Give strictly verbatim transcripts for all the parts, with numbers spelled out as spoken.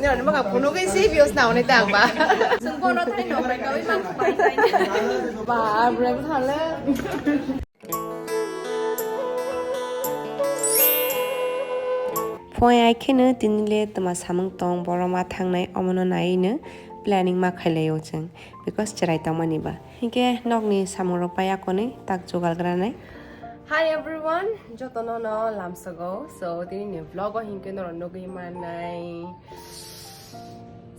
Nirok ni bwkha phunugwi si views naunai ta ang ba. Chwng bono thai no bai kawi mang bai bai. Ba, bwrwi bwkha le. Phoi ai kheno tini le tma samung tong, borok ma thangnai, omono naiwi no planning ma khailai o chwng, because chwrai tongmani ba. Hinkhe nokni samung rok pai akonwi tak jugal granai. Hi everyone, jotono no lamsogo. So tini ni vlog o hinkhe norok nugwi mannai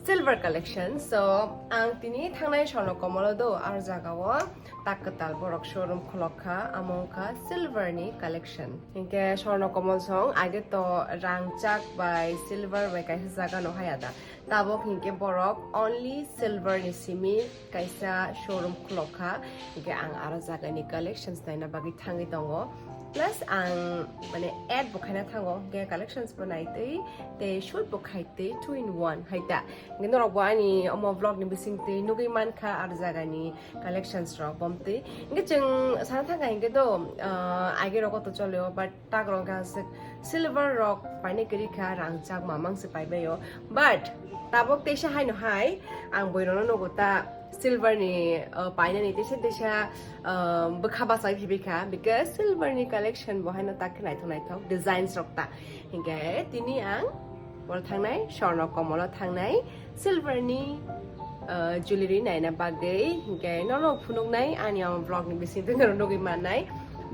silver collection. So ang tini thangnai Sorno Komolo do ar jaga o tak kwtal borok showroom khulok kha, amo wngkha silver ni collection. Hinkhe Sorno Komol song age to rangchak bai silver bai kaisa jaga no haya da. Tabok hinkhe borok only silver ni simi kaisa showroom khulok kha, hinkhe ang aro jaga ni collections naina bagwi thangwi tongo, plus ang mane ad bo khaina thango, hinkhe collections bo naitwi tei shoot bo khaitwi two in one hai ta. Hinkhe norok bo ani omo vlog ni bisingtwi nugwi mankha aro jaga ni collections rok bomtwi. Hinkhe chwng sana thangkha hinkhe do, ah, age rogo to choleo, but tak rok kha se silver rok paine kwrwi kha, rangchak mamang se paibaio, but tabok teisa haino hai ang boirokno nugo ta silver ni, uh, painani teisa teisa, uh, bwkha bachai phibikha, because silver ni collection bo haino tak khe naithok naithok designs rok ta. Hinkhe tini ang boro thangnai Sorno Komolo thangnai silver ni, uh, jewelry naina bagwi, hinkhe nono phunuknai ani omo vlog ni bisingtwi norok nugwi mannai,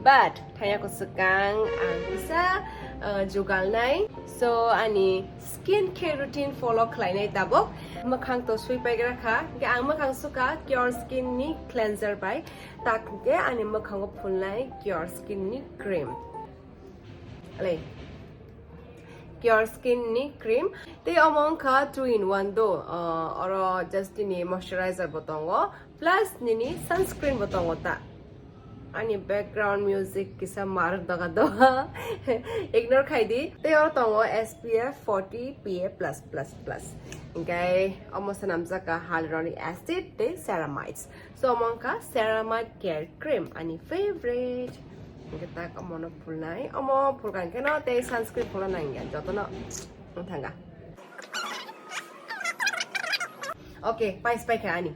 but thangya ko swkang ang kisa, uh, jugalnai. So ani skin care routine follow khlainai tabok. Mwkhang to sui paigra kha, hinkhe ang mwkhang sukha Cure Skin ni cleanser bai, tak hinkhe ani mwkhango phulnai Cure Skin ni cream. Alei. Cure Skin ni cream. Tei omo wngkha two in one do. Uh, oro just nini moisturizer bo tongo, plus nini sunscreen bo tongo ta. Ani background music kisa mar doga doga. Ignore khai di. Tei oro tongo S P F forty P A plus plus plus. Hinkhe omo swnamjak kha hyaluronic acid tei ceramides. So omo wngkha Ceramide Care Cream, ani favorite. Hinkhe tak omono phulnai. Omo phulkha hinkhe no tei sunscreen phulna nangya jotono. Wng thangkha. Okay, pais paikha ani.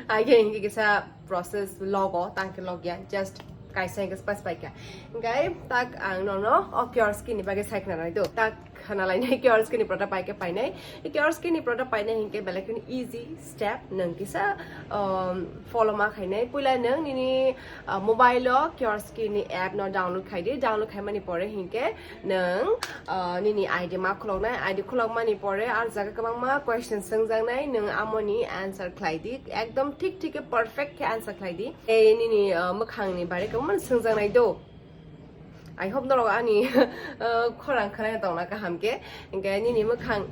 Age hinkhe kisa process logo, tangkhe logya, just kaisa hinkhe pais paikha. Hinkhe tak ang nono o Cure Skin ni bagwi saikna nai do. Tak khana lainai Cure Skin ni product paikhe painai. Cure Skin ni product painai hinkhe belai kheno easy step, nwng kisa, um, follow ma khainai. Puila nwng nini, uh, mobile o Cure Skin ni app no download khai di. Download khaimani pore hinkhe nwng, uh, nini I D ma khuloknai. I D khulokmani pore ar jaga kwbangma question swngjaknai, nwng amoni answer khlai di. Ekdom thik thik khe perfect khe answer khlai di. Tei nini, uh, mwkhang ni bagwi kwbangma swngjaknai do. I hope norok ani, uh, khorang khwnai tongna kaham khe. Hinkhe nini mwkhang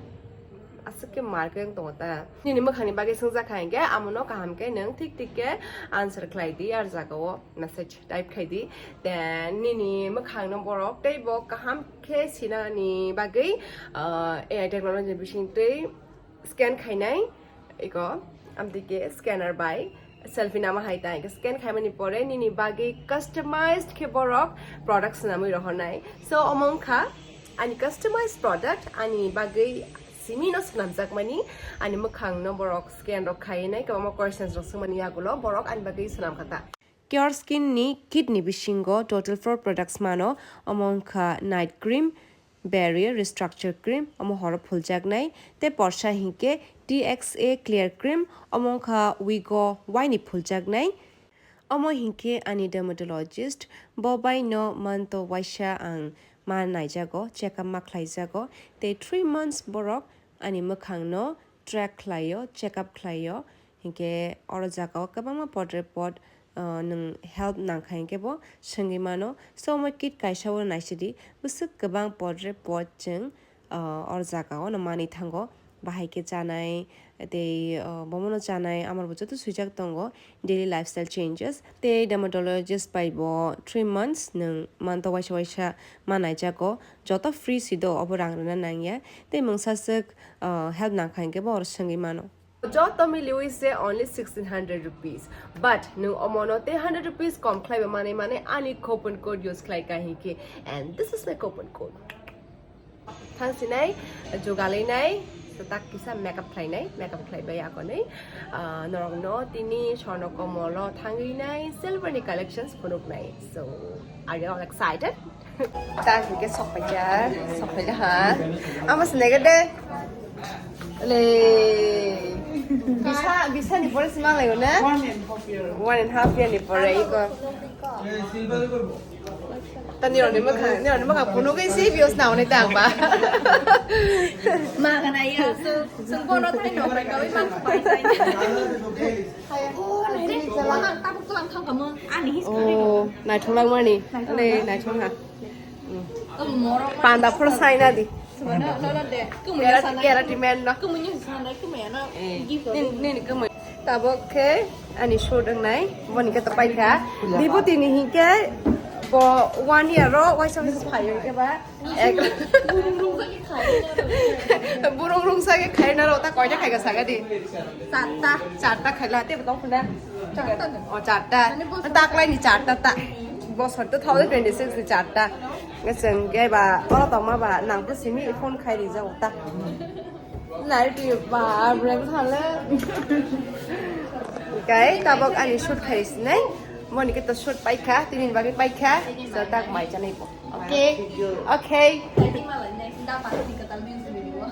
aswk khe mar khe wng tongo ta. Nini mwkhang ni bagwi swngjak kha hinkhe amono kaham khe nwng thik thik khe answer khlai di, ar jaga o message type khai di. Then nini mwkhang no borok tei bo kaham khe sinani bagwi, uh, A I technology ni bisingtwi scan khainai, iko, amtwi khe scanner bai selfie nama hai ta, scan khaimani pore nini bagwi customized khe borok product swnamwi rohornai. So omo wngkha ani customized product, ani bagwi simi no swnamjakmani, ani mwkhang no borok scan rok khaiwi nai, kwbangma questions rok swngmani yagulo borok ani bagwi swnam kha ta. Cure Skin ni kit ni bisingo total four products mano, omo wngkha night cream, barrier restructure cream, omo horo phuljaknai, tei porsa hinkhe T X A clear cream, omo wngkha wigo waini phuljaknai. Omo hinkhe ani dermatologist bo bai no month o waisa ang ma naijago, check up ma khlaijago, tei three months borok ani mwkhang no track khlaio, check up khlaio, hinkhe oro jaga o kwbangma podre pod, uh, nwng help nangkha hinkhe bo swngwi mano. So omo kit kaisa o naisidi, bwswk kwbang podre pod chwng, uh, oro jaga o no manwi thango. Bahai khe chanai, tei, uh, bomono chanai, amar bo joto swijak tongo, daily lifestyle changes. Tei dermatologist bai bo three months nwng month o waisa waisa ma naijago, joto free si do, obo rang rwna nangya. Tei mungsa swk, uh, help nangkha hinkhe bo oro swngwi mano. Joto mili uise only sixteen hundred rupees. But nwng omono tei hundred rupees kom khlaiba manwi manwi ani coupon code use khlai ka hinkhe. And this is my coupon code. Thangsinai, jugalinai, So tak kisa makeup khlainai, makeup khlaibai akonwi, ah, norokno tini Swarna Komolo thangwi nai silver ni collections phunuknai. So are you all excited? Tak hingke sokpaija, sokpaija ha. Ama sinai de. Le. Bisa, bisa ni pore sima layo na? One and half year. One and half year ni pore iko. Tani roni mukha, ni roni mukha phunukgwi si views na oni tang ba. Ma kana ya, so, so bono thai no bai kawi ma bai thai. Oh, naithok langmani. Ale, naithok ha. Panda phuru saina di. Kera, kera di men no. Eh, nini, nini kumui. Tabok khe ani shoot wngnai, boni khe to paikha. Bibutini hinkhe bo one year ro waisa waisa phaio hinkhe ba. Ek- Burung rungsa khe khaina ro ta koita khaika saka di. Charta. Charta khaila te tong khuna. Charta no. O charta. Taklai ni charta ta. Bosor two thousand twenty-six ni charta. Ngaseng ge ba oro tongma ba nang to simi phone khai rijak ta. Nai ti ba brem thale. Kai tabok ani shoot khai sinai. Boni khe to shoot paikha, tini bagwi paikha. So tak mai chanai bo. Okay. Okay.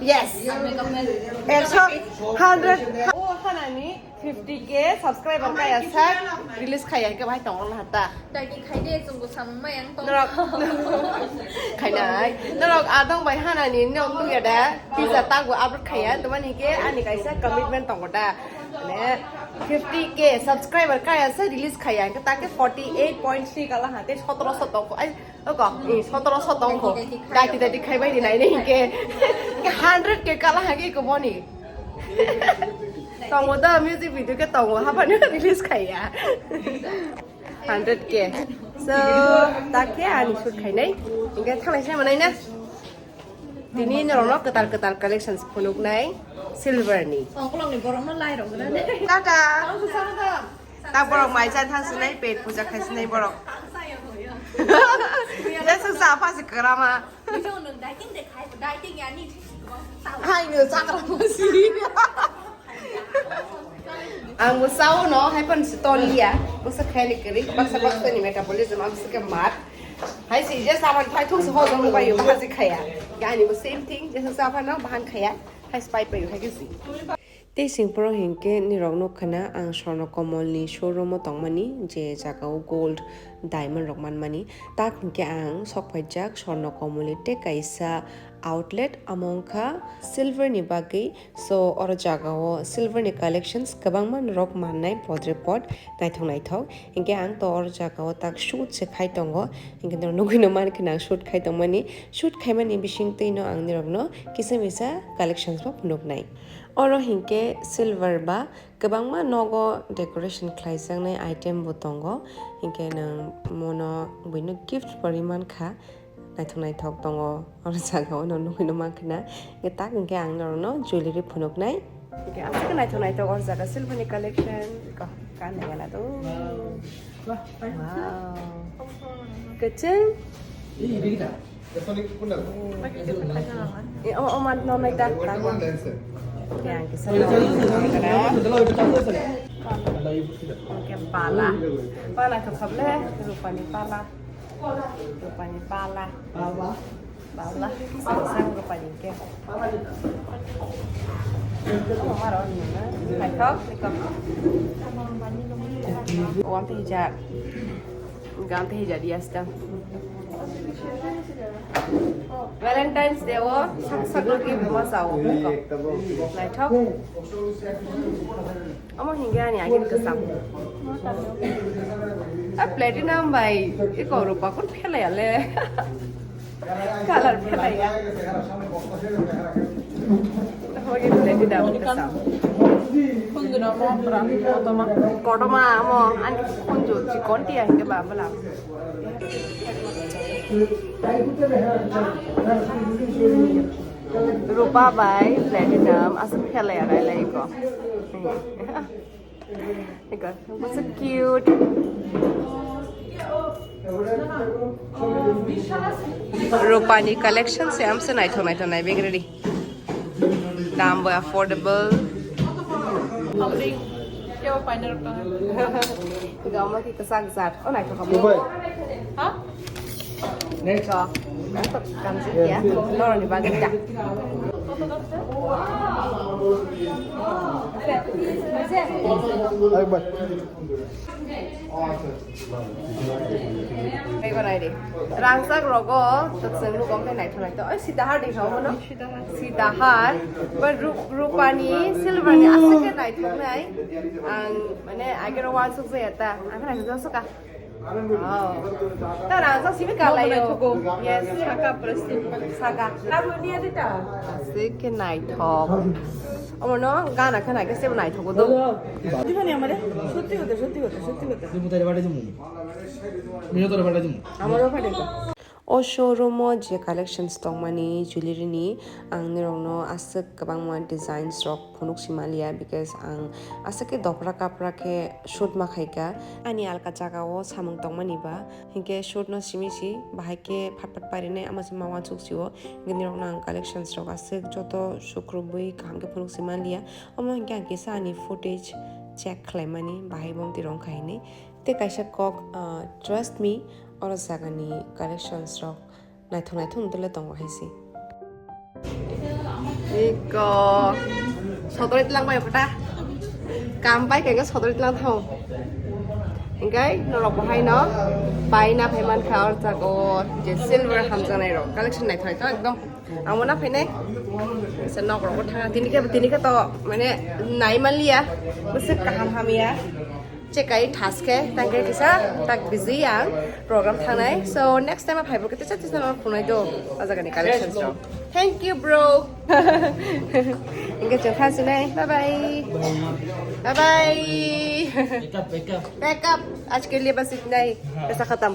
Yes. Ekso, hundred. O hanani fifty K subscriber kaya sak release khaya ke bai tong hata. Daiti khai de, chwng bo samung ma yang tong. Norok khainai. Norok adong bai hanani nok nung ya da. Pizza tago upload khaya. Tomani ke ani kaisa commitment tongo da. Mane fifty K subscriber kaya se release khaya. Ke take forty eight point three kala hate sotoro so tongko. Ai, oko, eh, sotoro so tongko. Daiti, daiti khai bai di nai nei ke. Ke hundred K kala hage ko boni. Tongo da music video ke tongo hapani release khaya. Hundred K. So, tak khe ani shoot khainai. Hingke thanglai se manai na. Tini norokno kwtal kwtal collections phunuknai silver ni. Ongkolongni borokno lai rok gra de. Tata. Ta borok mai chan thang sinai pet puja khai sinai borok. Jesa sa pha se krama. Hai no chakra pha si. Ang bo sao no, hai pon si toli ya. Bo sa khai ni kri, baksa baksa ni metabolism ang sa ke mat. Hai si je saban phai thung si hojom bai yo bahasi khaya. Yani bo same thing, je sa saban no bahan khaya. Hai spai pai hai ke si. Tei singporo hinkhe nirok nukha na ang Swarna Komolni showroom-o tongmani, je jagao gold, diamond rok manmani. Tak hinkhe ang sok phaijak Swarna Komolni tei kaisa outlet, amo wngkha silver ni bagwi. So, oro jagao silver ni collections kwbangma norok mannai podre pod naithok naithok. Hinkhe ang to oro jagao tak shoot se khai tongo. Hinkhe norok nugwino mankhe na ang shoot khai tongmani. Shoot khaimani bisingtwino ang nirokno kisa misa collections bo phunuknai. Oro hinkhe silver ba kwbangma nogo decoration khlaijaknai item bo tongo, hinkhe nwng mono buino gift pori mankha, naithok naithok tongo oro jagao no nugwino mankha na, hinkhe tak hinkhe ang norokno jewellery phunuknai, hinkhe aswk naithok naithok oro jaga silver ni collection, ko, kanwi gana do. Wow. Kwchwng. Eh, oh, oh, man, no, no, da, da, no. Yang kisa no. Oke, pala. Pala to khable, rupani pala. Rupani pala. Pala. Sang rupani ke. Oh, maro ni na. Hai to, ni ko. Wan te hijab. Gan te hijab dia sta. Valentine's Day o sak sak lagi buma sao. Naithok. Omo hingga ni agin kesam. A platinum bai iko rupa kun phela ya le. Color phela ya. Hogi platinum kesam. Kunduna mo pra kotoma. Kotoma amo an kunju chikon tia hingga bambala. Rupa bai platinum aswk khelai rai lai ko. Ego, so cute. Rupani collection se amse naithok naithok nai bag ready. Dam bo affordable. Gama ki kasak zat. Oh, naithok kha. Ha? Next. Ko. Naithok kanjik ya. Noroni bagwi ta. Ekbar. Rangchak rogo, to chwng nugo, omo naithok naithok. Oi, Sitahar ni kha omo no? Sitahar. Ba ru-, rupani, silverni aswk khe naithok nai. Ang, mane, agero wansuk jaya ta. Ang khe naithok jaya suka. Oh. Ta rangchak simi kalaio. Yes. Saka plastic. Saka. Aswk khe naithok. Omo no gana khe naikhe sebo naithok do. দিবানি আমারে? সত্যি কথা, সত্যি কথা, সত্যি কথা। Miyo tore pathai dimu. Miyo tore pathai dimu. Amarow pathai dimu. O showroom o je collections tongmani jewelry ni, ang nirokno aswk kwbangma designs rok phunuk si manliya, because ang aswk khe dopra kapra khe shoot ma khaika. Ani alka jaga o samung tongmani ba, hinkhe shoot no simi si bahai khe phat phat parinai, ama se ma wansuk si o. Hinkhe nirokno ang collections rok aswk joto sukrubwi kaham khe phunuk si manliya. Omo hinkhe ang kisa ani footage check khlaimani bahai bo twi rong kha hinwi. Tei kaisa kok, ah, trust me, oro jagani collections rok naithok naithok dole tongo hai se. Iko sotoi tlang bai kota. Kam bai kenge sotoi tlang thong. Hinkhe norok bo haino paina phai mankha, or jago je silver hamjaknai rok collection naithok naithok ekdom. Amo na phainai. Sa nok rok thang tini khe, tini khe to mane nai manliya. Bwswk kaham hamya. Chekai thaske tangke kisa tak busy ang program thangnai. So next time phaibo kete chat chat phunai do. Ajagani collections rok. Thank you, bro. Inge chong thansinai. Bye bye. Bye bye. Wake up, wake up. Wake up. आज के लिए बस इतना ही. पैसा खत्म.